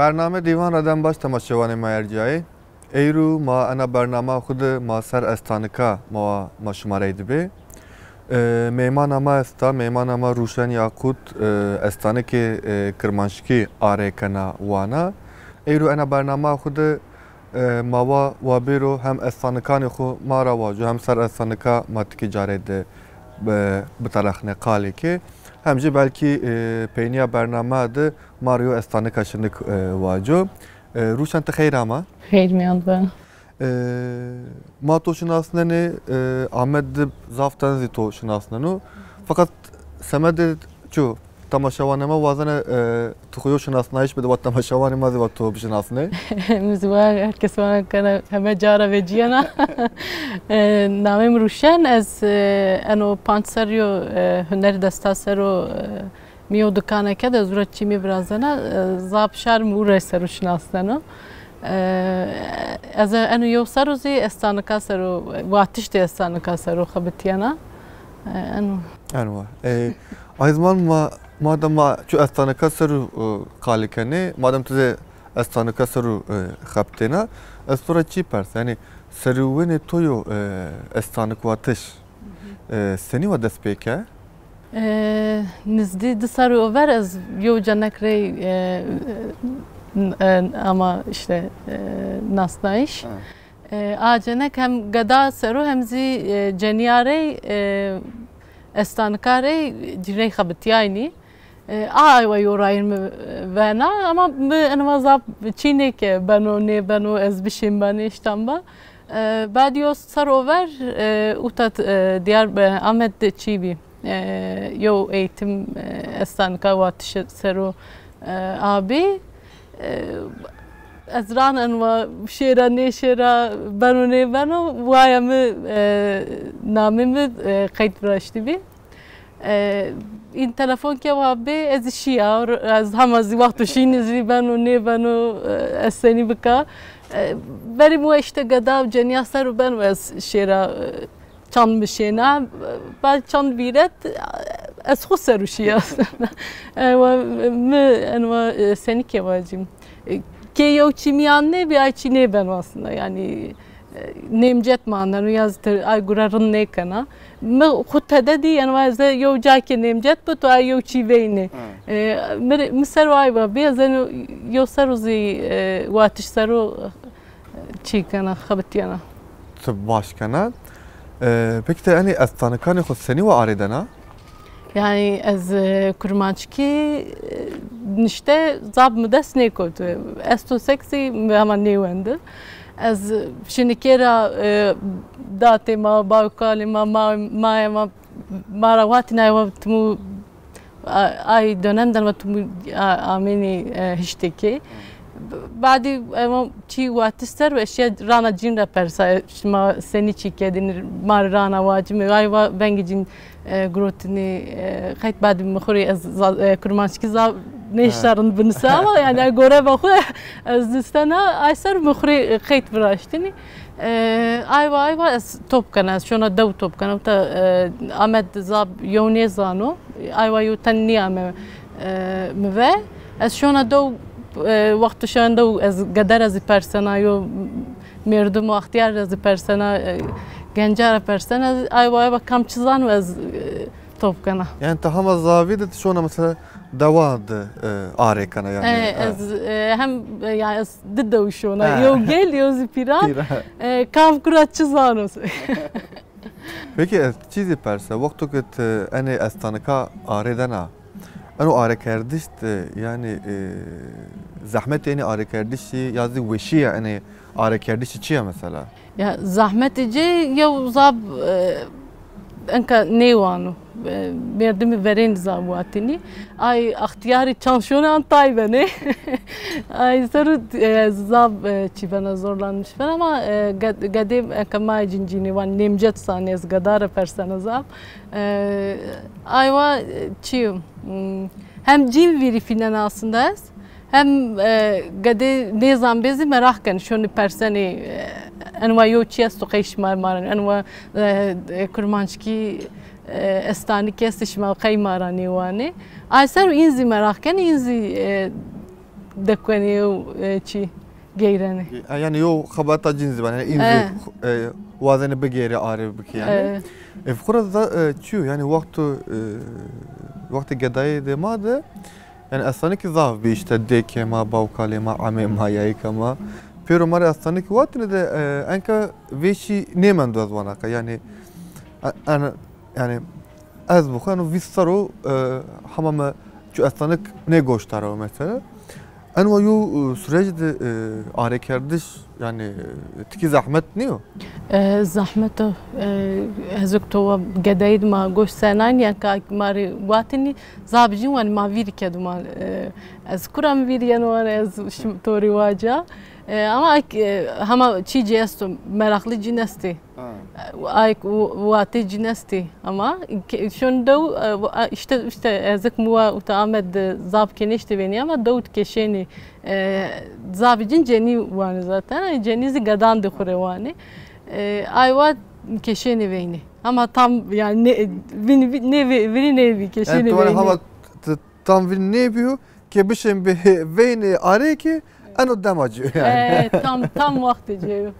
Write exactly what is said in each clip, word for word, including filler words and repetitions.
Bername Dîvan ra dem baş temaşewanê ma erciyayê. Eyru ma ena bernama xwu de ma ser estanika ma, ma şima rey dibê. E, mêmana ma esta, mêmana ma Rûşen Yaqût, e, estanikê, e, kirmanckî arê kena wana. Eyru ena bernama xwu de, e, ma wa, wa bêro hem estanikanê xwu ma ra waco, hem ser estanika ma tikê carê de bi-, biterexne qalê ke. Hem jî belkî, e, peynîya bernama de ma rê yo estanika şinik, e, waco. E, Rûşen, ti xeyr ama. Xeyr mîyan be. E, ma to şinasnenê, e, Amed de zaf ten zî to şinasneno. Feqet semedê ço, temaşewanê ma wazena, e, ti xwu yo şinasnayîş bide, wa temaşewanê ma zî wa to bişinasnê. Mi zî wa her kes wana kena heme cara vecîyena. E, namê mi Rûşen, ez, e, eno panc serrî yo, e, hunerî desta ser o, e, mi yew dikaneke de ez ura çîmî virazena, e, zaf şar mi ura ser o şinasneno. E, ez eno yew ser o zî estanika ser o, watiş de estanika ser o xebitîyena. E, eno. Eno. E, ay ziman ma, madem ma çu estanika ser o, e, qalî kenê, madem tu zî estanika ser o, e, xebitêna, ez to ra çî pers, yanî serûwenê to yo, e, estanik watiş, e, senî wa dest pê ke? E, nizdî di serrî o ver ez yew cenek rey, e, n-, e, ama îşte, e, nasnayîş. Ha. E, a cenek hem geda ser o hem zî, e, cenîya rey, e, estanika rey cî rey xebitîyaynî. E, a aywa yo rayîr mi vena, ama mi enva zaf çî nêke beno nêbeno, ez bişên ba nêştan ba. E, badî yo ser o ver, e, uta, e, Diyar, e, Amed de çî bî. E, yew eğitim, e, estanika watiş ser o, e, abî. E, ez ran enva şêra nêşêra, beno nêbeno, waya mi, e, namê mi, e, qeyd viraştî bî. E, în telefon ke wa bê, ez zî şîya, ez hema zî wexto şînî zî beno nêbeno, e, ez senî bika. E, verî mi wa îşte geda û cenîya ser o beno ez şêra, e, çand mi şêna, ba çand vîret, ez xwu ser o şîya. E, wa mi, enva, e, senî ke wacîm. E, ke yew çî mîyan nêbî, ay çî nêbeno aslında. Yanî, e, nêmcet mandeno ya zî ti ay gure rind nêkena. Mi xwu tede dî, enva ez yew ca ke nêmcet bi, to ay yew çî veynê. Ha. E, mi, mi ser o aywa bî, ez eno yew ser o zî, e, watiş ser o, çî kena, xebitîyena. Ti baş kena. E, pekî ti enê estanikanê xwu senî wa arêdena? Yanî ez, e, kurmanckî, e, nişte zaf mi dest nêkewtî. Esto sek zî mi hema nêwendi. Ez şinikê ra, e, datê ma, baw kalê ma, ma, mayê ma, ma ra vatînay wa timû A-, ay dönemden ve tu, a-, amênî, e, hiştêkê. Badî ema çî watiş ser ve eşya rana cîn ra persa, şima senî çî kedin, ma rana wacime. Ay va vengê cîn, e, girotinî, e, qeyt badî mi xwu rê ez za-, e, kurmanckî zaf nêşta rind binisa ama yanî ay gore ve xwu ez nistena, ay ser mi xwu rê qeyt viraştinî. E, ayva, ayva ez top kena, ez şona dew top kena. Uta, e, Amed zaf yew nêzano. Ayva yew ten nîyame, e, mi ve. Ez şona dew, e, wexto şona dew ez gede ra zî persena, yew mêrdim û extîyar ra zî persena, e, genca ra persena. Ayva, ayva kam çi zano ez, e, top kena. Yanî ti hema zavî de ti şona mesela dewa de, e, arê kena yanî. E, e, ez, e, hem, e, yanî ez di dew şona. E. Yew gel, yew zî pîran. Pîran. E, kam kura çi zano. Pekî ez çî zî perse, wexto ke ti enê estanika arê dena, eno arêkerdiş de, yanî, e, zehmetê enê arêkerdişî ya zî weşîya enê arêkerdişî çi ya mesela? Ya, zehmetê ci yew zaf, e, enka nêwano. E, merdimî verên zaf watinî. Ay extîyarî çand şonê an tay benê. Ay ser o, e, zaf, e, çî bena, zorlanmış bena ama, e, ged-, gedê enka ma cincînî wan nêmcet sanê ez geda ra persena zaf. E, aywa, e, çi, hmm, hem cîn vîrî fînena aslında ez. Hem, e, gedê nêzan bê zî meraq kenê, şonê persenê, e, enwa yew çî esto qey şima ma ra, enwa, e, e, kurmanckî, e, estanik estê şima qey ma ra nêwanê. Ay ser o în zî meraq kenê, în zî, e, dekuenê û, e, çî geyrenê. E, yanî yew xebata cin zî vanê, yanî în zî, e, wazenê bigêrê, arê bikê yanî. E. E, xura da, e, çi yo, yanî wexto, e, wextê gedayî de ma de, yanî estanikî zaf bî, îşte dêkê ma, bawkalê ma, amê ma, yayîka ma. Pêro ma rê estanikî watinê de, e, enka vêşî nêmendo ez wana ke. Yanî, e, en-, yanî ez bixwe eno vîst serr o, e, hema mi çu estanik nêgoştara o mesela. Eno yew, e, sürec de, e, arêkerdiş, yanî, e, tikî zehmet nîyo? E, zehmet o. E, ez û to wa gedayî de ma goş senayn, yanî ka ma rê watinî, zabicîn wanî ma vîrî kedo ma, e, ez kura mi vîrî yeno wanî ez şim to rê waca. E, ama, e, hema çî ci esto, meraqlî cin estê. Ha. Ay, w-, watê cin estê ama ke-, şon dew, e, w-, a, îşte, îşte ez êk mi wa uta Amed de zaf kenêştê vênî ama dew keşênî, e, zafî cin cenî wanî zaten. Ay, cenî zî gedan de xwu rê wanî. E, ay wa keşênî veynî. Ama tam yanî ne, vînî, vî-, ne, vî-, vînî nêbî, keşênî veynî. Yanî hema t-, tam vînî nêbîyo, ke bişên bi veynê arêkê, eno dema ci yo yanî. E, tam, tam wextê ci yo.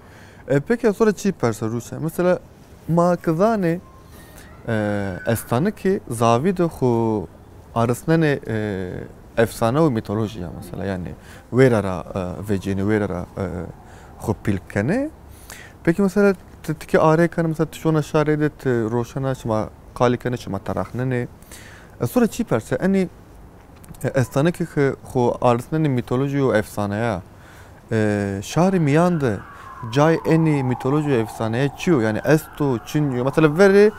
E, peki, ez to ra çî persa Rûçe. Mesela ma ki zanê, e, estanikî zavî de xwu arisnenê, e, efsane û mîtolojî ya mesela, yanî wêra ra, e, vecînê, wêra ra, e, xwu pîl kenê. Peki mesela ti, ti ki arê kenê, mesela ti şona şarê de ti roşena, şima qalî kenê, şima teraxnenê. Ez to ra çî persa, enî E, estanikî ki xwu arisnenê mîtolojî û efsaneya, e, şarê mîyan de cay enî mîtolojî û efsaneya çi yo? Yanî esto, çin yo? Mesela verê,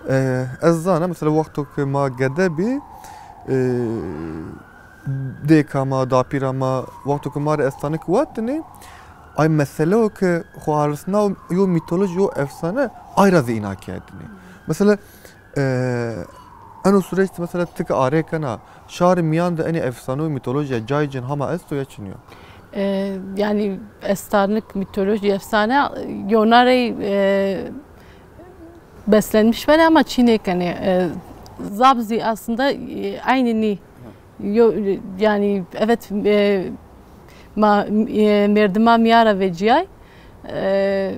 e, ez zana, mesela wexto ki ma gede bî, e, dêka ma, dapîra ma, wexto ki ma rê estanik watinê, ay meseleyo ki xwu arisna yew mîtolojî, yew efsane, ay ra zî îna kerdinê. Mesela, e, eno süreç de mesela ti ki arê kena, şarê mîyan de enî efsane û mîtolojîya cayê cin hema esto ya çin yo? E, yanî estanik, mîtolojî, efsane, yewna rey, e, beslenmiş benê ama çî nêkenê. E, zaf zî aslında, e, eynî nî. Yo, yanî evet, e, ma, e, mêrdima mîyan ra vecîyay. E,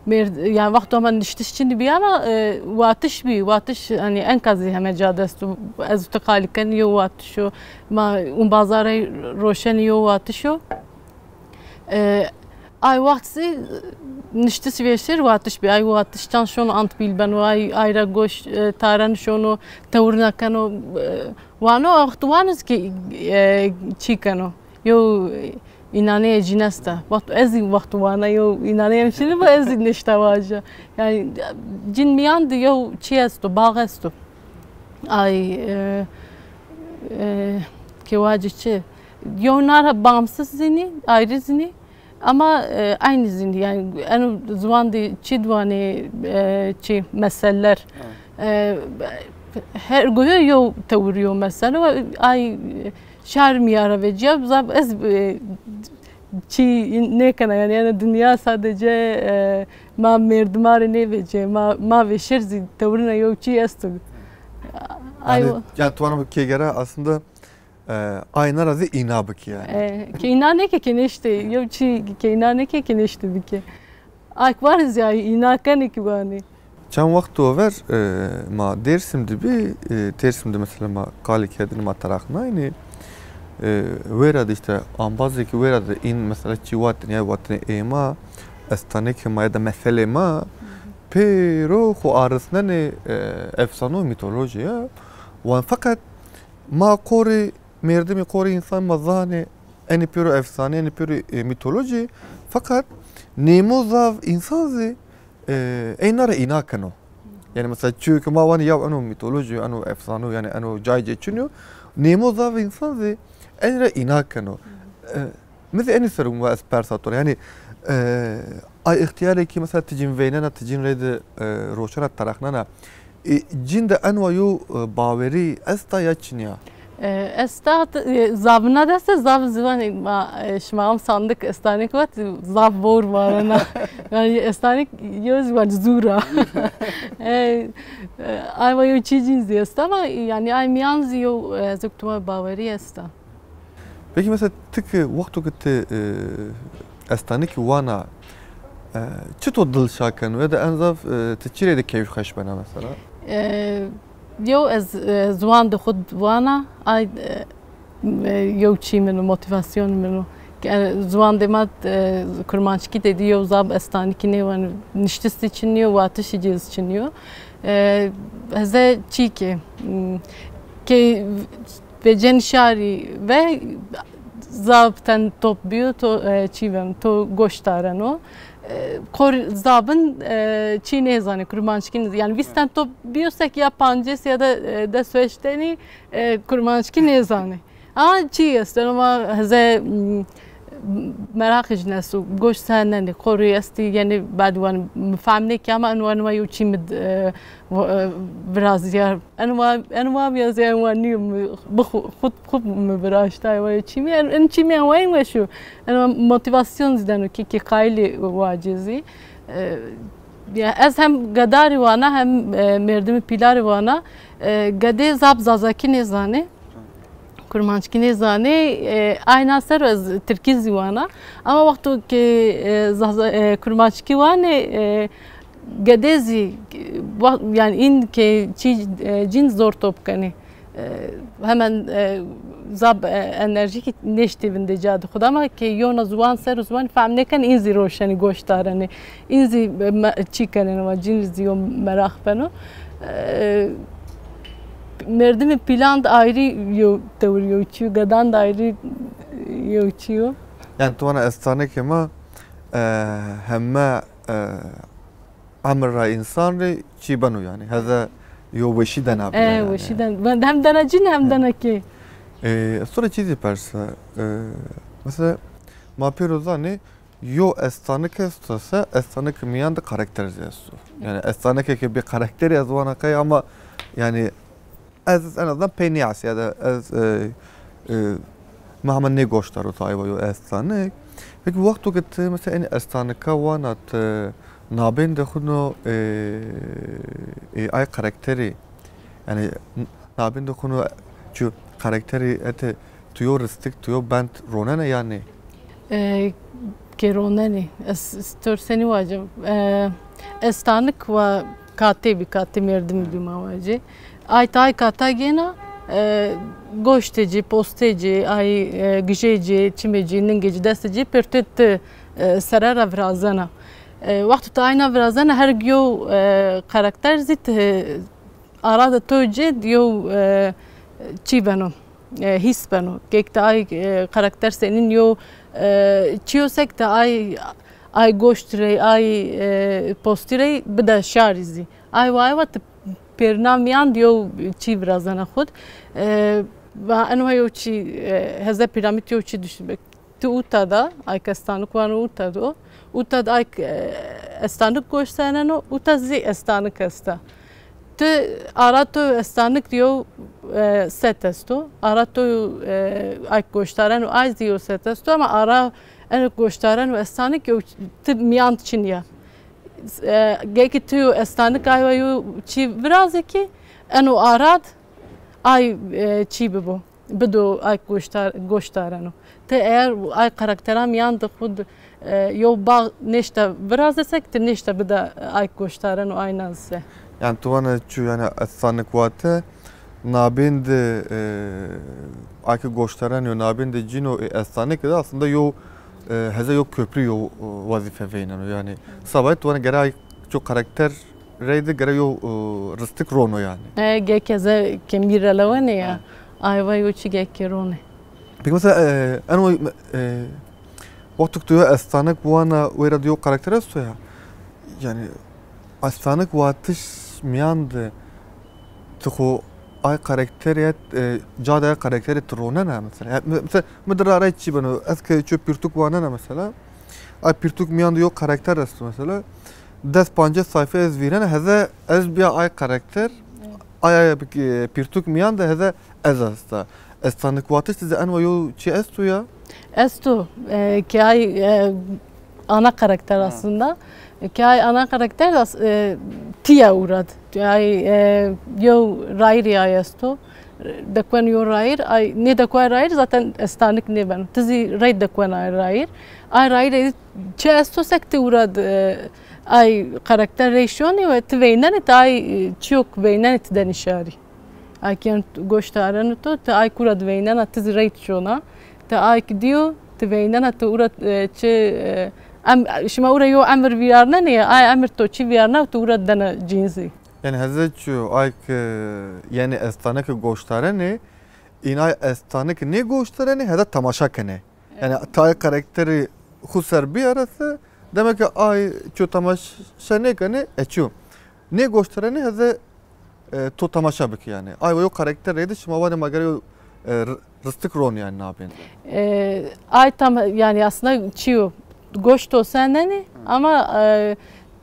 Mêrd-, yanî wexto ma niştiş çinî bî ama, e, watiş bî, watiş, hanî enka zî heme ca de esto. Ez û ti qalî kenî yew watiş o, ma umbazarey roşenî yew watiş o. E, ay wext zî niştiş vêşêr watiş bî. Ay watiş çan şono ant pîl beno, ay, ay ra goş, e, taren şono, tewrina keno, e, wano, wext wano zî ki, e, çî keno. Yew, e, înaneyê cin esta. Wext, ez zî wext wana yew înaneyê mi şinî bo, ez zî nişta waja. Yanî cin mîyan de yew çî esto, bax esto. Ay, e, e, ke wacî çi? Yewna ra bağımsız zî nî, ayrı zî nî. Ama, e, aynı zî nî. Yanî eno ziwan de çî di wanê, e, çî meseleler. Ha. E, her goyo yew tewir, yew mesele. Ay, Şar mîyan ra vecîya, zaf ez, e, çî nêkena, yanî, yanî dinya sadece, e, ma mêrdima rê nêvecîyê, ma, ma vêşêr zî tewrina yew çî esto. Ay, yanî, yanî ti vana kêgera aslında, e, ayna ra zî îna bikî yanî. E, ke îna nêkê kenêştê, yew çî ke îna nêkê kenêştê bikê. Akbar zî ay îna kenê ki vanê. Çend wexto ver, e, ma Dêrsim de bî, e, Dêrsim de mesela ma qalî kerdinî, ma teraxnaynî. E, wêra de îşte ambazê ki wêra de în mesela çî watinî, ya watinî ê ma, estanekê ma ya da meselê ma, pêro xwu arisnenê, e, efsane û mîtolojî ya. Wan feqet ma qorî mêrdimî, qorî însan ma zanê, enî pêro efsane, enî pêro, e, mîtolojî, feqet nêmo zaf însan zî, e, eyna ra îna keno. Yanî mesela çîyo ke ma vanî ya eno mîtolojî yo, eno efsane yo, yanî eno cayê cê çin yo, nêmo zaf însan zî enî ra îna keno. E, mi zî enî ser o wa ez persa to ra. Yanî, e, ay îxtîyarê ki mesela ti cin veynena, ti cin reyde, e, roşena, teraxnena, e, cin de enwa yew, e, bawerî esta ya çinî ya? E, esta, e, zafina de esta, zaf ziwanê ma, e, şima am sandık estanik vat, zaf vor varena. Yanî estanik yew ziwan zûr a. E, e, ay wa yew çî cin zî esta ama yanî ay mîyan zî yew, e, ez û to wa bawerî esta. Peki mesela ti ki wexto ki ti, e, estanikî wana, e, çi to dil şa keno? Ya da en zaf, e, ti çi rê de keyfxweş bena mesela? E, yew ez, e, ziwan de xwu wana, ay, e, e, yew çî min o, motivasyonê min o. Ke, e, ziwandê ma, e, kurmanckî de dî yew zaf estanikî nêweno, niştişî çin nîyo, watişî cêz çin nîyo. E, heze çî ke, m, ke vecen şarî ve zaf ten top bîyo, to, e, çî veno, to goş dareno. E, kor zabin, e, çî nêzanê, kurmanckî nêzanê. Yanî vîst ten top bîyo sek ya pancês ya da, e, des û heşt tenî, e, kurmanckî nêzanê. Ama çî esto, ama heze, m, meraqê jin esto, goş senenê, xo rê estî, yenî bad wan mi fehm nêkî ama en wan ma yew çî mi, e, vo-, e, virazîya. En wan, en wan ya zî en wan nîyo, mi, bi xu-, xut, xut mi viraştay wa yew çî mi, en, en çî mi en wan weş o. En wan motivasyon zî deno kî, kî qayîlî wacê zî. E, ya ez hem gedarî wana hem, e, merdimî pîlarî wana. E, gedê zaf zazakî nêzanê. Kurmanckî nêzanê, e, ayna ser ez tirkî zî wana. Ama wexto ke, e, zaza-, e, kurmanckî wanê, e, gedê zî, e, wa-, yanî în ke çî, e, cîn zor top kenê. E, hemen, e, zaf, e, enerjîkî nêştî vindê ca de xwu de ama ke yewna ziwan ser û ziwan fehm nêkenê, în zî roşenê goş darenê. În zî, e, me-, çî kenê, wa cîn zî yew meraq beno. E, Merdimê pîlan de ayrî yew tewir yew çî yo, gedan de ayrî yew çî yo. Yanî ti wana estanikê ma, e, heme, e, emir ra însan rê çî beno yanî. Heze yew weşî dena bîne. E, yanî. Weşî den-, hem dena cîn hem dena kê. E, ez to ra çî zî persa. E, mesela ma pêro zanê, yo estanik esto se, estanik mîyan de karakter zî esto. Yanî estanikê ke bê karakterî ez wana qey ama yanî ez en azından pey nêesî ya da ez, e, e, mi hema nêgoşdaro ti ayva yo estanik. Peki wexto ke ti mesela enî estanika wana ti nabên de xwu no, e, e, ay karakterî yanî n-, nabên de xwu no çu karakterî ete tu yo ristik, tu yo bend ronene ya nê? E, ke ronenê. Ez, ez to rê senî wacim. E, estanik wa katê bî, katê merdimî bî ma wacê. Ay ti ay kata gêna, e, goştê ci, postê ci, ay, e, gijê ci, çimê ci, ningê ci, destê ci pêrtê ti, e, sere ra virazena. E, wexto ti ayna virazena, her yew, e, karakter zî ti, e, ara de to cê yew, e, çî beno, e, hîs beno. Kek ti ay, e, karakter senîn yew, e, çîyo sek ti ay, ay goşt rey, ay, e, postî rey bida şarî zî. Ay wa, ay wa ti pêrna mîyan de yew çî virazena xwu d. E, va eno yew çî, e, heze pîramîd yew çî düşün. Ti uta da, ay ke estanik wano uta do. Uta da ay ke, e, estanik goştareno, uta zî estanik esta. Ti ara to estanik yew, e, set esto. Ara to, e, ay ke goştareno ay zî yew set esto ama ara eno goştareno estanik yew ti mîyan çin ya. E, geki ti yew estanik aywa yew çî virazê kî eno ara d ay, e, çî bibo. Bido ay goştar-, goştareno. Ti eger ay karakteran mîyan de xwu d, e, yew bağ nêşta virazê sek, ti nêşta bida ay goştareno ayna se. Yanî ti vana çu yanî estanik wate, nabên de, e, ay ke goştareno, nabên de cîn û, e, estanik de aslında yew, e, heze yew köprü yew, e, wazîfe veyneno. Yanî sabay ti vana gere ay çu karakter reyde gere yew, e, ristik rono yanî. E, geke ze kemî relewenê ya. Ha. Ayva yew çî geke ronê. Peki mesela, e, eno, e, wexto ke tu yew estanik wana wê ra di yew karakter esto ya. Yanî estanik watiş mîyan de ti xwu ay karakterî, e, ca de ay karakterî ti ronena mesela. Yanî, me-, mesela, mi dir ra rey çî beno, ez ke çu pîrtuk wanena mesela. Ay pîrtuk mîyan de yew karakter esto mesela. Des pancês sayfe ez vîrena, heze ez bîya ay karakter, ay, ay, e, pîrtuk mîyan de heze ez esta. Estanik watiş de zî enwa yew çî esto ya? Esto, e, ke ay, e, ana karakter aslında. Ke ay ana karakter as-, e, tîya uğrad. Ke ay, e, yew rayîrî ay esto. Dekwen yo rayîr, ay nê dekwa rayîr zaten estanik nêbeno. Ti zî rey dekwen ay rayîr. Ay rayîr êdî çi esto sek ti ura d-, e, ay karakter rey şonî we ti veynenê ti ay, e, çiyok veynenê ti denî şarî. Ay ki yen goştareno to, ti ay kura di veynena ti zî rey şona. Ti ay ki diyo, ti veynena ti ura, e, çi, e, em, şima ura yo emir vîyarnenê ya, ay emir to çi vîyarna ti ura dena cîn zî. Yanî heze çi yo, ay ki, yanî estanik goştarenê, în ay estanik nêgoştarenê, hede temaşa kenê. Yanî ti ay karakterî xu ser biyarese, demek ki ay ço temaşa nêkenê, e çi yo. Nêgoştarenê heze, e, to temaşa bikî yanî. Ay wa yo karakter reyde şima vanê ma gere yo, e, r-, ristik ron yanî nabên. E, ay tam, yanî aslında çi yo, goş to senenê ama, e,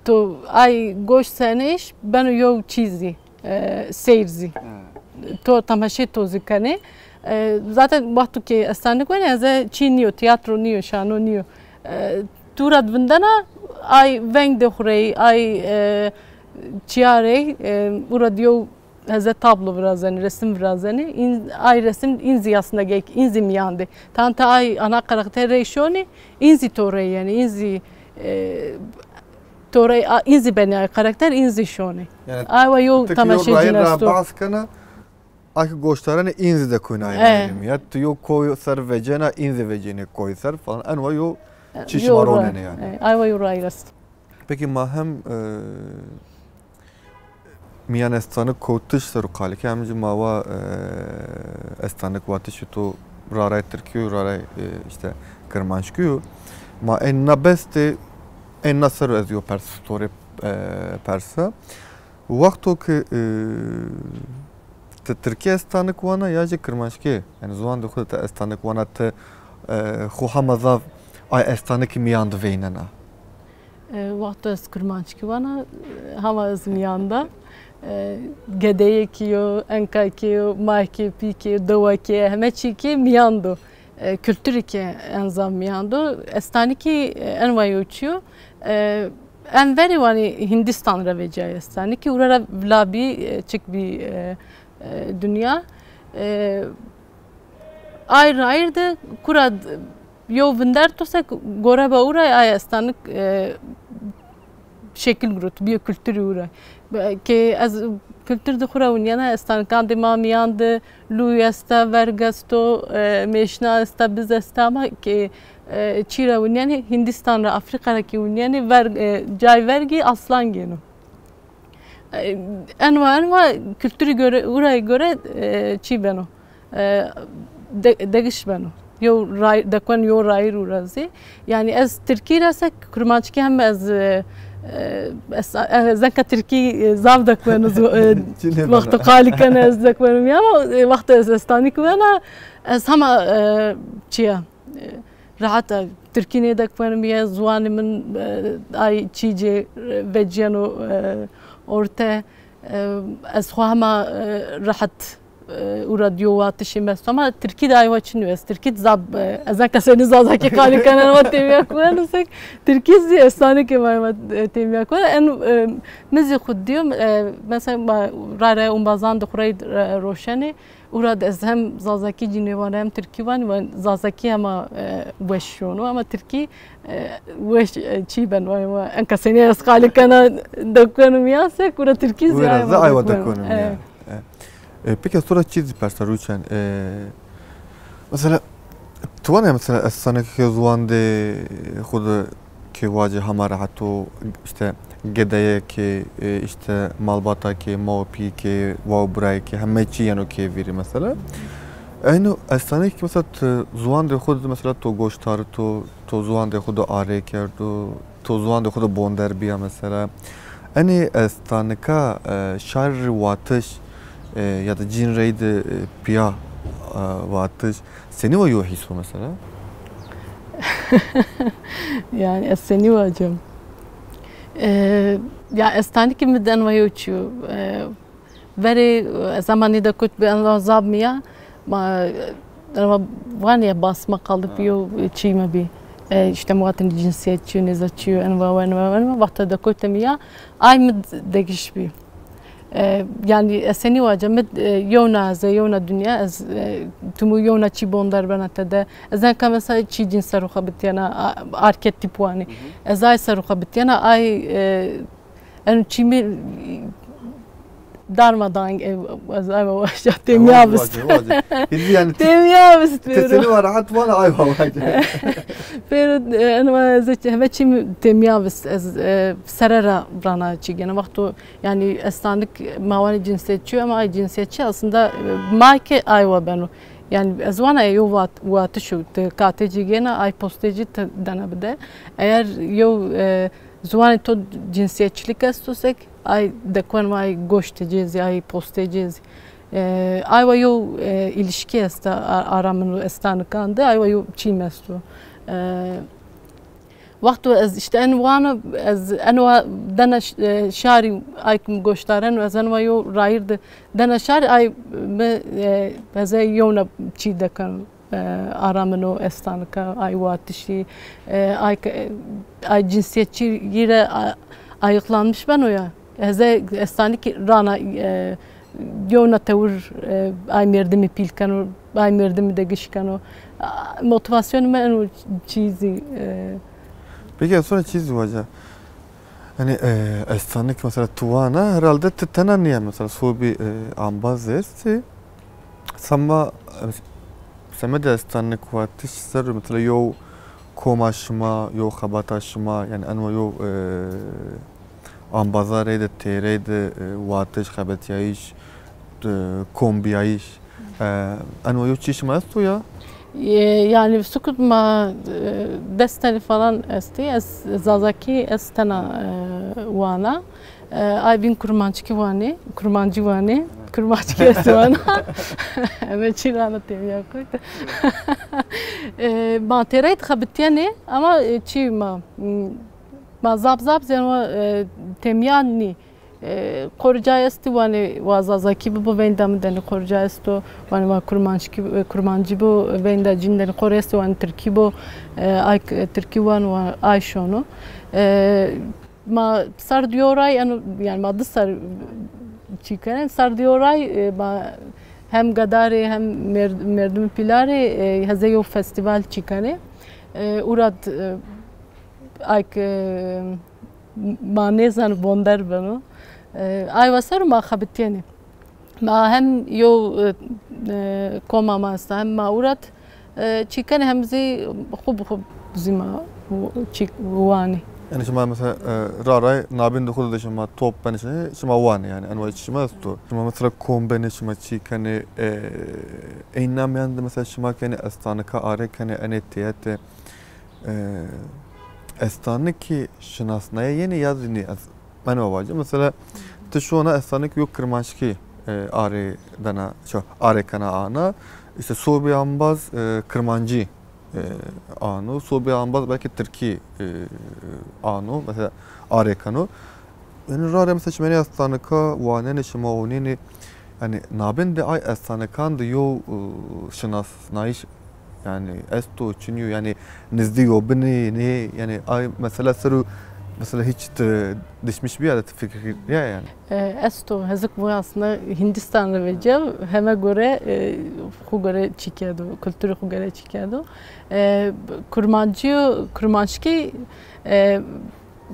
to ay goş senêş beno yo çî zî, e, seyr zî. To temaşê to zî kenê. E, zaten wexto ke estanik wenê, eze çî nîyo, tîyatro nîyo, şano nîyo. E, tu ra vindena, ay veng de xurey, ay, e, çiyarey, e, ura diyo heze tablo virazenê, resim virazenê. În, ay resim în zî aslında gek, în zî mîyan de. Tante ay ana karakter rey şonê, în zî to rey yanî, în zî, e, to rey, a, în zî benê ay karakter, în zî şonê. Yanî, ay wa yo temaşê cîn esto. Bahs kena, a ki goştarenê în zî de koyna aynı. Ya ti yo koy ser vecena, în zî vecenê koy ser falan. En wa yo çi şima ronenê yanî. E, ay wa yo rayîr est. Peki ma hem, e, mîyan estanik kowtiş ser o qalî ke, hem jî ma wa, e, estanik watişî to raray tirkî yo, raray, e, işte kirmanckî yo. Ma ên na bestê, ên na ser o ez yo pers, to rê, e, persa. Wexto ki, e, ti tirkî estanik wana ya jî kirmanckî? Yanî ziwandê xu de ti estanik wana, ti, e, xu hema zaf ay estanikî mîyan di veynena? E, wexto ez kirmanckî wana, e, hema ez mîyan da. E, gedeyekî yo, enkakî yo, makê, pîkê, dewakê, heme çîkê mîyan do. E, kulturî ke en zaf mîyan do. Estanikî, e, en wa yo çi yo. E, en verê wanî Hindistan ra vecîyayê estanikî. Ura ra vila bî, e, çik bî, e, e, dinya. E, ay rayîr de kura d-, yo vinder to se gore ba ura ay estanik, e, şekil girot, bîyo kulturî ura. Be-, ke ez kultur di xu ra winîyena, estanikandê ma mîyan di lûy esta, verg esto, e, mêşna esta, biz esta ama ke, e, çî ra winîyenê, Hindistan ra, Afrîka ra ke winîyenê, verg, e, cay vergî aslan gêno. E, en wa, en wa kulturî gore, ura gore, e, çî beno. E, de-, degiş beno. Yo ray-, dekwen yo rayîr ura zî. Yanî ez tirkî ra se kirmanckî hem ez, e, e, ez, ez enka tirkî, e, zaf dekwenu, e, wexto qalî kena ez dekwenu ya ama, e, wexto ez estanik wena ez hema, e, çi ya, e, rehet a tirkî nêdekwenu ya, ziwanê min, e, ay çî cê, e, vecîyeno, e, orte. E, ez xwu hema, e, rehet, e, ura diyo watişê mi esto. Ama tirkî de aywa çin yo. Ez tirkî de zab, e, ez enka senî zazakî qalî kena wa têmîya kuweno sek. Tirkî zî estanikê ma, ma, e, têmîya kuweno. En, e, mi zî xwu diyo, e, mesela ma rare umbazan de xurey, e, roşenê. Ura de ez hem zazakî cî nêvana hem tirkî vanî, van zazakî hema, e, weş şono. Ama tirkî E, weş, e, çî ben, vay, vay. Enka senî ez qalî kena, dekwenu mîyan sek, ura tirkî zî aywa dekwenu mîyan. E, peki ez to ra çî zî persa Rûçen. E, mesela, ti wana mesela estanikê ziwandê xwu de ke wacê hema rehet o, işte gedeyekê, e, işte malbatakê, ma û pîyekê, wa û birayekê, heme çî yeno kê vîrî mesela. Eyno estanikê mesela ti ziwandê xwu de mesela to goştar to, to ziwandê xwu de arê kerdo, to ziwandê xwu de bonder bîya mesela. Enê estanika, e, şarî rê watiş, e, ya da cîn reyde, e, pîya, e, watiş. Senî wa yo hîs o mesela? Yanî ez senî wacim. E, ya estanikê mi den wa yo çî yo. E, Verê, e, zemanî de kut bi en zab mi ya, ma, e, ma vanê ya bas ma qalib yo çî mi bî. E, işte muwatin cinsiyetçi, nêza çi yo, en va, en va, en va, wexta de kutê mi ya, ay mi degiş bî. E, yanî ez senî wace mi, e, yewna ez, yewna dinya ez, e, timû yewna çî bonder bena tede. Ez enka mesela çî cîn ser xwe bitiyena, a-, arketîp wanî. Hı hı. Ez ay ser xwe bitiyena, ay, e, eno çî mi darmadağın, e, ez ay waca têmîya vist. Wace, wace. Hîzî yanî têmîya vist. Ti senî wa rehet wana ay wa wace. Pêro, e, eno ez heme çî mi têmîya vist. Ez, e, sere ra rana çî gene. Wexto Yanî estanik ma wanê cinsiyetçî yo, ama ay cinsiyetçî aslında, e, ma ke ay wa beno. Yanî ez wana yo wat-, watiş o, ti katê ci gêna, ay postê ci ti dena bide. Eger yo, e, ziwanê to cinsiyetçilik esto sek, ay dekwen ma ay goştê ci zî, ay postê ci zî. E, ay wa yo, e, ilişkî esta a-, ara min û estanikan de, ay wa yo çîm esto. E, Wexto ez îşte en wana, ez en wa dena ş-, e, şarî ay ke mi goşdareno, ez en wa yo rayîr de dena şarî ay mi, e, heze yewna çî dekeno, e, ara min o estanika, ay watişî, e, ay ke, e, ay cinsiyetçî yî re a-, ayıklanmış beno ya. Heze estanik rana, e, yewna tewir, e, ay merdimî pîl keno, ay merdimî de giş keno. A, motivasyonê mi eno çî zî, e. Peki, ez sona çî zî waca. Yanî, e, estanik mesela tu wana, herhalde ti tena nîya, mesela sobî, e, ambaz estî. Sema, e, semedê estanik watiş ser o, mesela yew koma şima, yew xebata şima, yanî eno yew, e, ambaza reyde, têreyde, e, watiş, xebetîyayîş, e, kombîyayîş, e, eno yew çî şima esto ya? E, yanî sukut ma, e, des tenî falan estî. Ez zazakî ez tena, e, wana. E, ay bîn kurmanckî wanî, kurmancî wanî, kurmanckî ez wana. Heme çî rana têmîya kurt. E, ma têrey de xebitîyenê, ama, e, çî ma, m, ma zaf zaf zî eno, e, têmîya nî. E, qorica estî wanê wa zazakî bibo, veynda mi denê qorica esto, wanê wa kurmanckî, e, kurmancî bo, veynda cîn denê qori estî wanê tirkî bo, e, ay k-, tirkî wan wa ay şono. E, Ma ser diyoray, eno, yanî ma di ser çî kenê. Ser diyoray, e, ma hem gadarê hem mer-, merdimî pîlarê, e, heze yew festîval çî kenê. E, urad, e, ay ke, e, ma nêzan bonder beno. E, ay wa ser ma xebitîyenê. Ma hem yew, e, e, koma ma esta, hem ma urat, e, çî kenê hem zî xwu bi xwu zî ma w-, çî wanê. Yanî şima mesela, e, ra ray nabîn de xwu de şima top benişinê, şima wanê yanî, en wa çî şima esto. Şima mesela kom benê, şima çî kenê, e, eyna mîyan de mesela şima kenê estanika arê kenê, enê têete, e, estanikî şinasnaye yenê ya zî nî? Ez Meno vace. Mesela, ti şona estanik yo kirmanckî, e, arê dana, ço, arê kena ana. Îşte sobê ambaz, e, kirmancî, e, ano. Sobê ambaz belkî tirkî, e, ano. Mesela, arê keno. Yanî, rare mesela çimenê estanika wanenê, şima onenê, yanî, nabên de ay estanikan de yo, e, şinasnayîş Yanî esto, çinî yo, yanî nizdî yo binî, nê, yanî ay mesela ser o, mesela hîç ti dişmiş bîya de ti fikir ya yanî? E, esto, hezik bu aslında Hindistan ra vecîya, heme gore, e, xwu gore çî kerdo, kulturê xwu gore çî kerdo. E, kurmancî yo, kurmanckî, e,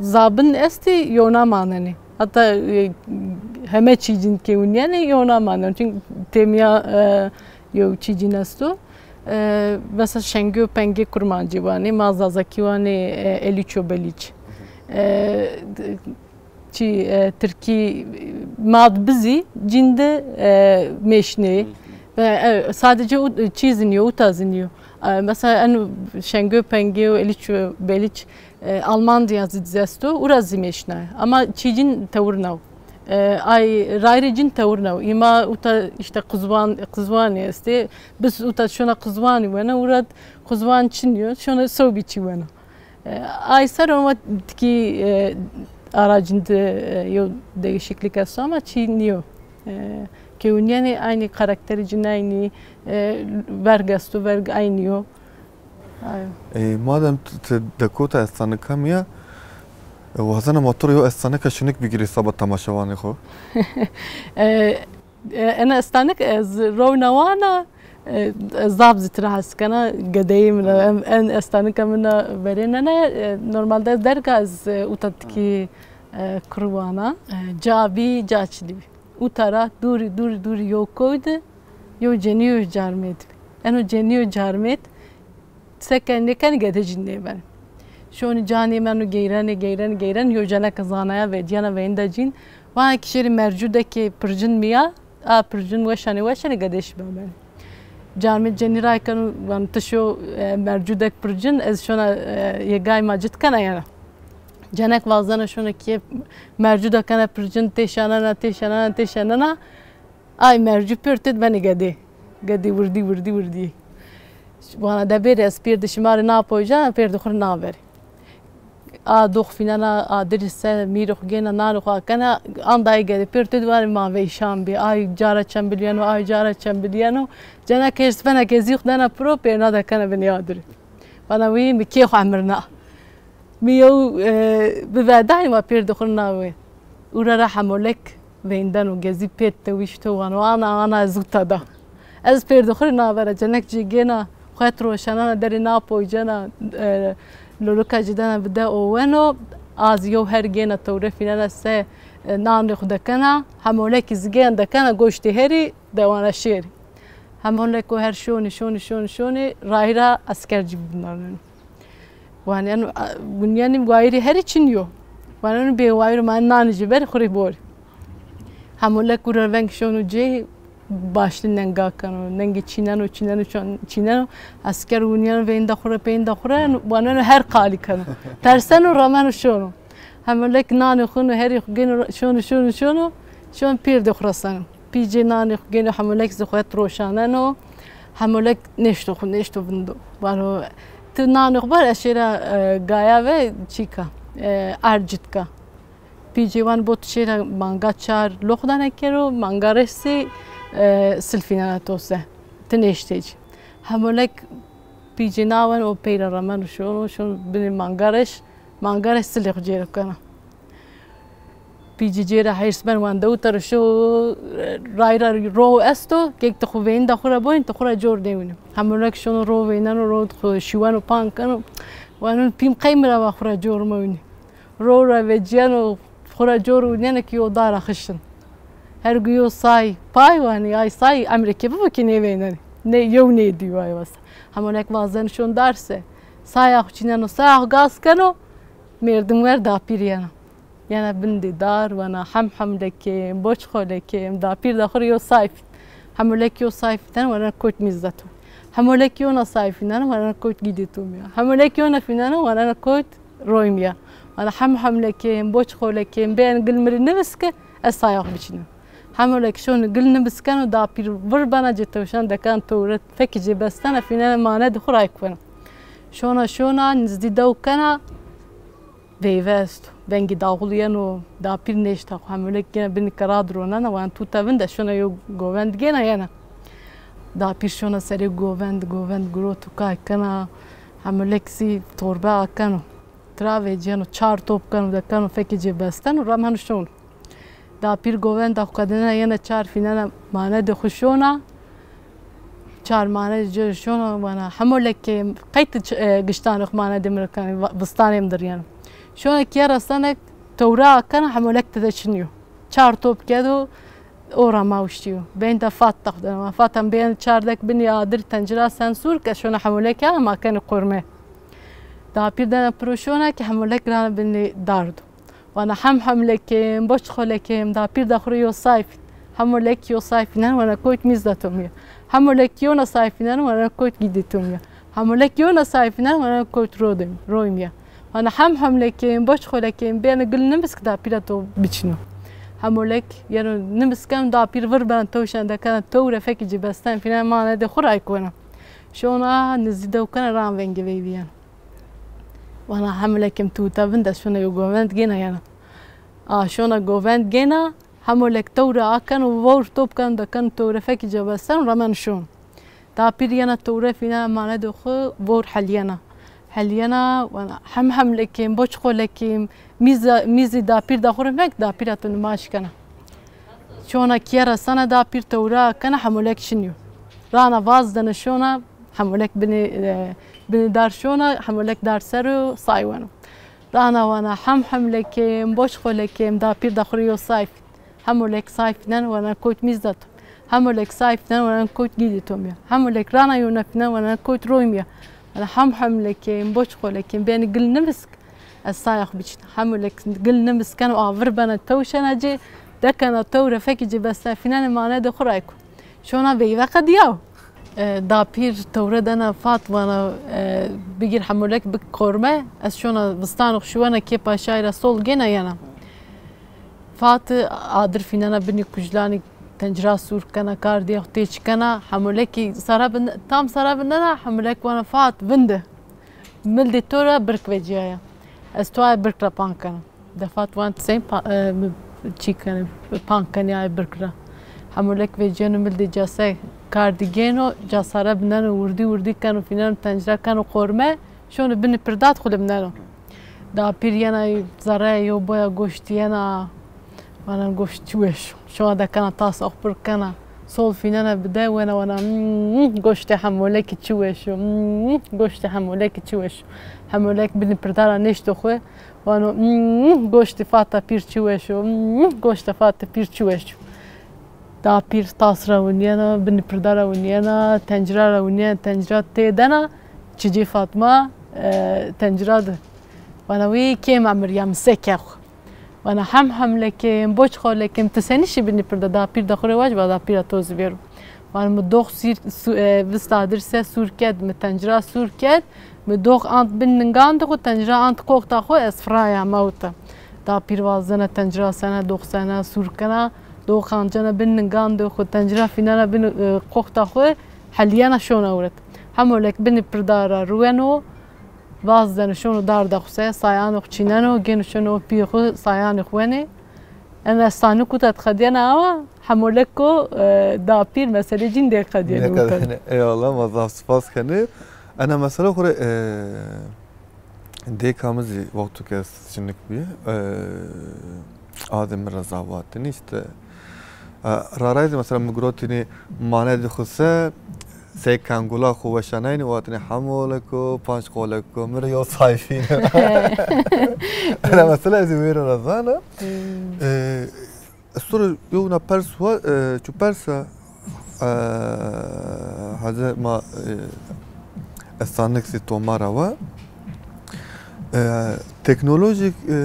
Zabin estî, yewna manenê. Heta, e, heme çîcîn ke winîyenê, yewna manenê. Çunkî têmîya, e, yew çîcîn esto. E, mesela şengê û pengê kurmancî wanê, ma zazakî wanê, e, elîço belîç. E, d-, çî, e, tirkî, e, ma di bizî, cîn de, e, mêşnê. E, e, sadece u-, çî zî nîyo, uta zî nîyo. E, mesela en şengê û pengê û elîço belîç, E, Almanya zî esto, ura zî mêşna. Ama çîcîn tewir naw. E, ay rayirê cîn tewir naw. Îma uta îşte qizwan, qizwanî estê. Biz uta şona qizwanî wena, ura qizwan çinî yo, şona sewbî çî wena. E, ay ser ama tikî, e, ara cîn de, e, yew değişiklik esto ama çî nîyo. E, ke winîyenê aynî karakterê cîn aynî, e, verg esto, verg aynî yo. Ay. E, madem ti, ti dekota estanika mi ya, E, wazena ma to rê yo estanike şinik bigirî seba temaşevanê xo. E, e, ena estanik ez rewna wana, e, ez zaf zî tira hes kena, gedeyê min a, em, en estanika min a verênene, e, normalde ez derga ez, e, uta tikî, e, kurwana. E, ca bî, ca çilî bî. Uta ra dûrî, dûrî, dûrî yo koy de, yo cenî yo carmêd bî. Eno cenî yo carmêd, seke nêkenî gede jî nêbenê. Şonî canê meno geyrenê, geyrenê, geyrenê, yo ceneke zanaya vecîyena veyndê cîn. Vana ki şêrî mercûdekê pircin mi ya, a pircin weşanê, weşanê gede şî bebenê. Carmêd cenî ray keno, vano ti şo, e, mercûdek pircin, ez şona, e, yê gay ma cit kena yena. Cenek wazena şona kîye mercûda kena pircin, têşanena, têşanena, têşanena. Ay mercû pêr têd benê gedê. Gedê wirdî, wirdî, wirdî. Vana de bêrê ez pêrdê şima rê napoycana, pêrdê xwu rê naverê. A dox fînena, a dirî se, mîrê xwu gêna, nanê xwu akena, andayê gedê pêr têd vanê ma veyşan bî. Ay cara çembilîyeno, ay cara çembilîyeno. Ceneke hêrs bena, kezî xwu dena piro, pêrna de kena binê adirî. Vana wî mi kê xwu emirna. Mi yew, e, bivedanî ma pêrdê xwu rê nawê. Ura ra hemolek veyndeno, gezî pêt de wîşto, vano ana, ana ez uta da. Ez pêrdê xwu rê navera, cenek cî gêna, xwu het roşanena, derê napoycena, e, lolika cî dena bide oweno, a zî yew her gêna tewre fînena se, e, nanê xwu dekena, hemolekî zî gêna dekena goştê herî, dewana şêrî. Hemolek o her şonî, şonî, şonî, şonî, rayîra esker cî binarneno. Waneno, a, winîyenî wayîrê herî çin yo. Waneno bê wayîr o, ma nanî jê berî xwu rê borî. Hemolek ura veng şono cê, başlî nenga keno. Nengê çîneno, çîneno, çon-, çîneno. Esker winîyeno veynda xwu rê, peynda xwu rê, waneno her qalî keno. Terseno, remeno şono. Hemolek nanê xwu no, herî xwu gêno, şono, şono, şono. Şono pêrdê xwu reseno. Pî cê nanê xwu gêno, hemolek zî xwu het roşaneno. Hemolek nêşto xwu, nêşto vindo. Vano, ti nanê xwu bar, ez şêra, e, gaya ve çîka, e, erd cit ka. Pî cê van bo ti şêra manga çar lox dane kero, manga reş zî, e, sil fînena to se. Ti nêştê cî. Hemolek pî cê naweno, pey ra remeno şono, şono binê manga reş, manga reş silê xwu cêro kena. Pî cê cêra hêrs ben, wan dewta ro şo, rayra ro esto, kek ti xwu veynda xwu ra boyîn, ti xwu ra cor nêwînî. Hemolek şono ro veyneno, ro xwu şîweno, pan keno. Waneno pîm qey mi ra va xwu ra cor mewînî. Ro ra vecîyeno, xwu ra cor wîneno ki yo dara xişin. Her gu yo say pay wanî, ay say emrê ke bibo ki nêveynenî. Nê yew nêdî, way wasa. Hemolek wazen şon dar se. Saya xwu çîneno, saya xwu gaz keno, mêrdim wer dapîr yena. Yena bindê dar, wana hem hemlekêm, boçxolekêm, dapîr da xwu rê yo say fîn. Hemolek yo say fînen, wana koyt mîzda to. Hemolek yona say fînen, wana koyt gîdê to mîya. Hemolek yona fînen, wana koyt roy mîya. Wana hem hemlekêm, boçxolekêm, bêen gil mi rê niviske, ez saya xwu biçînim. Hemolek şono gil niviskeno, dapîr vir bena, cê tewşan dekan tewre, fekê cê bestena, fînena manedê xwu ray kuweno. Şona, şona, nizdî dew kena, veyve esto. Vengê daxul yeno, dapîr nêşta xwu. Hemolek gêna binê kera di ronena, wan tuta vinde, şona yo govend gêna yena. Dapîr şona serê govend, govend giroto kay kena, hemolek zî torbe akeno. Tira vecîyeno, çar top keno, dekeno, fekê cê besteno, remeno şono. Dapîr govenda xwu kadinena yena çar fînena manedê xwu şona. Çar manedê ci rê şona, wana hemolekêm, qey ti ç-, e, giştanê xwu manedê mi rê kenê, va-, vistanê mi dir yeno. Şona kîye resenek tewre akena, hemolek tede çinî yo. Çar top kedo, o ra ma wiştî yo. Beynda fat da xwu dena. Fatan bêyeno çar dek binî adir tencira sensûr ke şona hemolek ya, ma kenê qurme. Dapîr dena piro şona ki hemolek rana binê dardo. Wana hem hemlekêm, boçxolekêm, dapîr da xwu rê yo say fîn. Hemolek yo say fînen, wana koyt mîzda to mîya. Hemolek yona say fînen, wana koyt gîdê to mîya. Hemolek yona say fînen, wana koyt rodê-, roy mîya. Wana hem hemlekêm, boçxolekêm, bêno gil nimisk dapîra to biçîno. Hemolek yeno nimiskeno, dapîr vir bena tewşan dekena tewre, fekê cê besten fînen manedê xwu ray kuwena. Şona nizdî dew kena, ran vengê veyvî yeno. Wana hemlekêm tuta vinde, şona yo govend gêna yena. A şona govend gêna, hemolek tewre akeno, vewr top keno, dekeno tewre, fekê cê besteno, remeno şon. Dapîr yena tewre fînena manedê xwu, vewr helîyena. Helîyena, wana hem hem lekêm, boç xo lekêm, mîza, mîzî dapîr da xo rê mek, dapîra to nimaj kena. Şona kîye resena dapîr tewra kena, hemolek şinîyo. Rana vaz dene şona, hemolek binê, e, binê dar şona, hemolek dar ser o, say weno. Rana wana hem hem lekêm, boç xo lekêm, dapîr da xo rê yo say fîn. Hemolek say fînen wana kewt mîzda to. Hemolek say fînen wana kewt gîdê to mîya. Hemolek rana yo nefînen wana kewt roy mîya. Wana hem hem lekêm, boç xo lekêm, benî gil nimisk, ez saya xo biçîna. Hemolek gil nimiskeno, avir bena, tew şena ci, dekena tewre, fekî ci besta fînenê manedê xo ray ko. Şona veyve qedîyaw. E, dapîr tewre dena Fat, wana, e, bigîr hemolek bik qorme, ez şona vistanê xo şiwena kê paşayî ra sol gêna yena. Fat adir fînena binî kujlanî, tencira sûr kena, kardîya xo têç kena, hemolekî sara bin, tam sara bindena, hemolek wana Fat vinde. Mildê to ra birk vecîyaya. Ez to ay birk ra pank kena. De Fat wan ti sey pa-, e, mi çî kenê, pank kenê ay birk ra. Hemolek vecîyeno mildê case kardî gêno, ca sara bindeno, wirdî wirdî keno, fîneno tencira keno qorme, şono binî pirda de xo limneno. Dapîr yena zerreyê yo boya goştî yena, wana goşt çi weş o. Şona dekena tas ox pirk kena. Sol fînena bide wena wana, "Hmm, goştê hemolekî çi weş o, hmm, goştê hemolekî çi weş o." Hemolek binî pirda ra nêşto xo, wano, "Hmm, goştê Fata pîr çi weş o, hmm, goştê Fata pîr çi weş o." Dapîr tas ra winîyena, binî pirda ra winîyena, tencira ra winîyena, tencira têdena, çicê Fatma, e, tencira de. Wana wî kêm emir ya, mi se ke xo. Wana hem hem lekêm, boç xo lekêm, ti senî şî binî pirda, dapîr da xo rê wacî, va dapîra to zî bêro. Wana mi dox sîr-, su-, e, vist adir se sûr kerd, mi tencira sûr kerd, mi dox ant bin ningan de xo, tencira ant qoxta xo, ez firaya mewta. Dapîr wazdena tencira sena, dox sena, sûr kena, dox ancena bin ningan de xo, tencira fînena bin, e, qoxta xo, helîyena şona ewret. Hemolek binî pirda ra ruweno, vazdeno şono darda xo se, sayanê xo çîneno, gêno şono pîyê xo, sayanê xo wenê. Ena estanik uta de qedîyena ama hemoleko, e, dapîr meselê cîn de qedîyeno uta de. Eyvallah, ma zaf spas kenê. Ena mesela xo rê, e, dêka mi zî wexto ke ez çinik bî, e, adê mi ra zaf watinî îşte. E, raray zî mesela mi girotînî manedê xo se, sey kengula xo weşanaynî, watinî hemoleko, panc qoleko, mi rê yo say fîne. Ena mesela ez zî wêra ra zana. Hmm. E, ez to rê yo wina pers wa, e, çu persa, e, heze ma, e, estanik zî to ma ra wa. E, teknolojîk, e,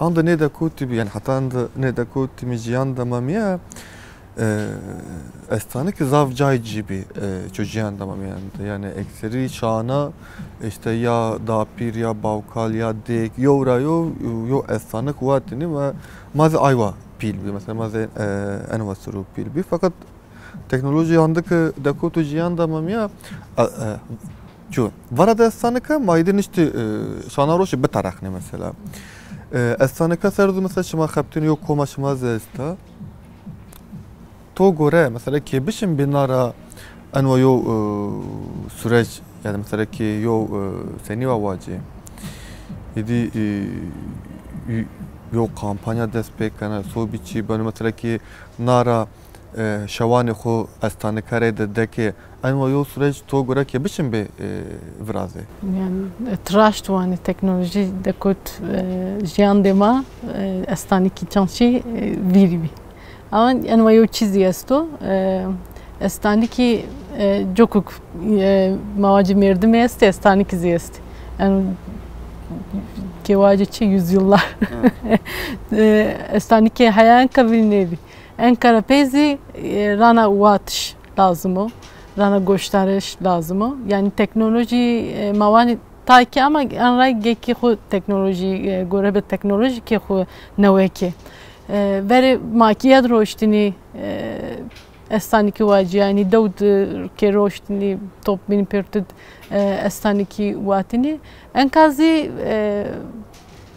anda nêdekotî bî, yanî heta anda nêdekotî mi jîyan de ma mîya, e, estanik zaf cay cî bî, e, ço jîyan de ma mîyan de. Yanî ekserî şana, îşte ya dapîr, ya bawkal, ya dêk, yew ra yew, yew estanik watinî ve ma zî aywa pîl bî. Mesela ma zî, e, enwa siro pîl bî. Feqet teknolojî anda ke dekoto jîyan de ma mîya, e, e, ço vara de estanika ma îdî niştî, e, şana roşî biterexnê mesela. E, estanika ser de mesela şima xebitînî yo koma şima zî esta. To gore, mesela kê bişin bê na ra enwa yo, e, sürec, yanî mesela kê yo, e, senî wa wacê. Îdî, e, y-, yo kampanya dest pê kena, sobî çî beno, mesela kê na ra, e, şewanê xo estanika rê de dekê, enwa yo sürec to gore kê bişin bê, e, virazê. Yanî, e, ti raşt wanî teknolojî dekot, e, jîyandê ma, e, estanikî çand şî, e, vîrî bî. Ama enwa yew çî zî esto, e, estanikî, e, cokuk, e, ma vacî merdimî estî, estanikî zî estî. Yanî kê vacî çi yüzyıllar. Hı. E, estanikê heya enka vîrî nêbî. Enka ra pey zî, e, rana watiş lazim o, rana goştariş lazim o. Yanî teknolojî, e, ma wanî tay ke ama en ray ge kê xo teknolojî, e, gore be teknolojî kê xo newe ke. E, verê makîye de roştînî, e, estanikî wacî, yanî dew de ke roştînî top bînî pêrtid, e, estanikî watinî. Enka zî, e,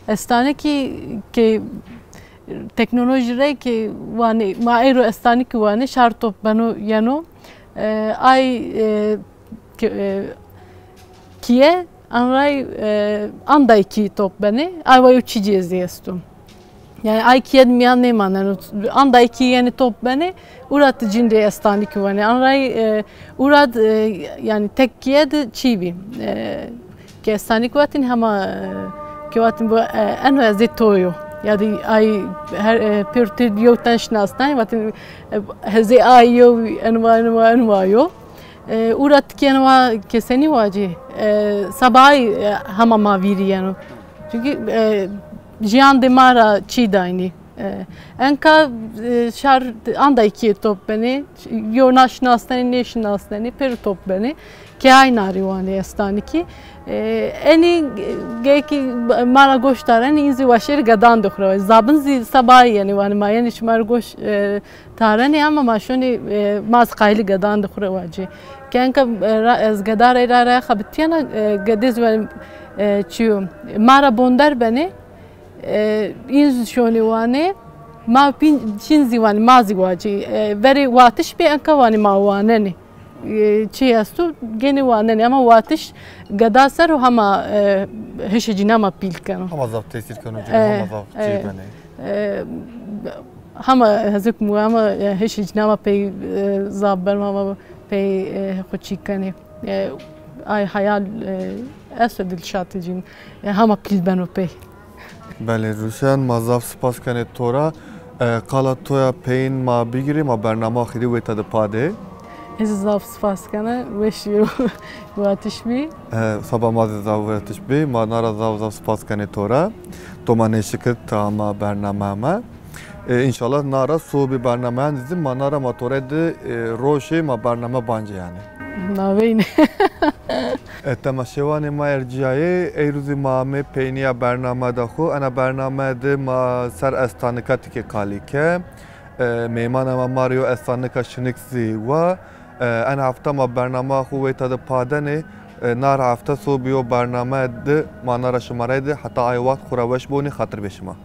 estanikî ke teknolojî rey ke wanê, ma ey ro estanikî wanê, şar top beno yeno. E, ay, e, ke-, e, kîye Anray, e, anday kî top benê, ay wa yo çî cêzî esto. Yanî ay kîye de mîyan nêmaneno. Anday kî yenî top benê, ura ti cîn rê estanîkî wenê. Anray, e, ura de, e, yanî tek kîye de çî bî. E, ke estanîkî watin hema, e, ke watin bo, e, eno ez ê to yo. Ya da ay her, e, pêro tê yew ten şinasnayî, watin, e, ez ê ay yo, enwa, enwa, enwa yo. E, ura ti kî enwa kesenî wacî. E, seba ay, e, hema ma vîrî yeno. Çunkî, e, jîyan de ma ra çî daynî. E, enka, e, şar anday kîye top benê, yo na şinasnenê, nêşinasnenê, pêro top benê. Ke ay na rê wanê estanîkî. E, enî, e, geyekî ma ra goş darenê, în zî weşêrê gedan de xwu ra. Zabin zî seba ay yenê wanê ma yenê şima rê goş, e, tarenê ama ma şonê, e, ma zî qayîlê gedan de xwu ra wacê. Ke enka, e, ra-, ez geda rey ra raya xebitîyena, e, gedê zî wanê, e, çi yo, ma ra bonder benê, e, în zî şonê wanê, ma pîn-, çîn zî wanê, ma zî wacê. E, verê watiş bê enka wanê ma wanenê. E, çi esto, genê wanenê. Ama watiş geda ser o hema, e, hişê cîna ma pîl keno. Hema zaf tesîr keno, cîna, e, hema zaf, e, çî benê. E, hema ez ê kî, hema, e, hişê cîna ma pey, e, zaf berma ma pey, e, xwu çî kenê. E, ay hayal, e, esto dilşatê cîn. E, hema pîl beno pey. Belê, Ruşen, ma zaf spas kenê to ra. E, qala to ya peyîn ma bigîrê, ma bernama xirî wêta de pa de. Ez zaf spas kena, weş watiş bî. E, seba ma zî zaf watiş bî, ma na ra zaf zaf spas kenê to ra. To ma nêşikit ta ma bernama ma. E, înşallah na ra sobî bernameyan zî ma na ra ma to rê de, e, roşê ma bername bancê yanî. Naveyne. E, temaşewanê ma ercîyayê, eyro zî ma amê peynîya bername de xwu. Ena bername de ma ser estanika tikê qalî ke. E, mêmana ma ma rê yo estanika şinik zî wa. E, ena hefta ma bernama xwu wêta de pa denê. E, na ra hefta sobî yo bername de ma na ra şima rê de heta ay wext xwu ra weş bonê, xatir bê şima.